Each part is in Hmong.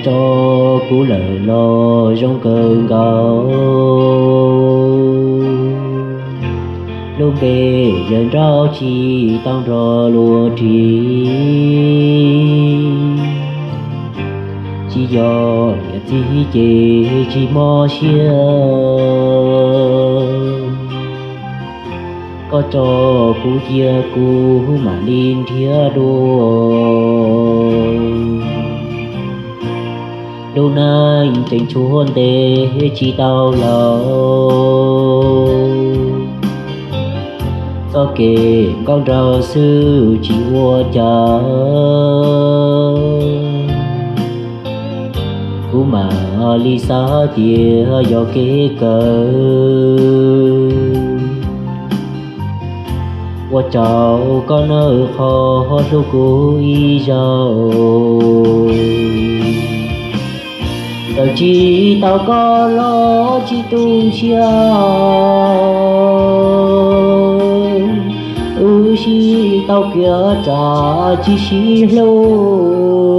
Tso kuv lawm los zoo kawg nkaus, lub npe yawg Nraug tsis tau nrog luag ris. Tsis yog niam txiv ces tsis mob siab, koj tso kuv cia kuv mam li nrhiav dua. Lub neej tseem tshuav ntev tsis tau laus, txoj kev nkauj nraug xwb tsis ua cas. Kuv mam li xav tias yog kev kawg, ua tsaug koj nawb qhov hlub kuv ib zaug. Txawm tsis tau koj los tsis tu siab, wb sib tau kiav tsam tsis sib hlub,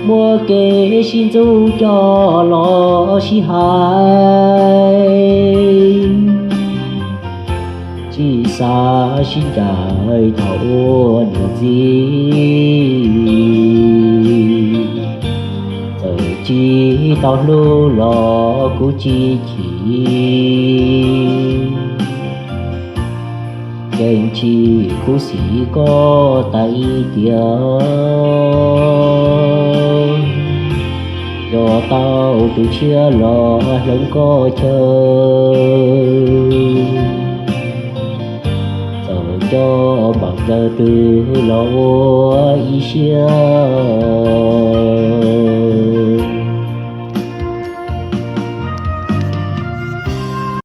muaj kev sib ntxub coj los sib hais, tsis xav sib ncaim thaum ua niam txiv. Txawm tsis tau hlub los kuv tsis chim, kev chim kuv xim koj tas ib tiam. Yog tau tus tshiab los hloov koj chaw, txawm coj npaum dab tsi los ua ib siab.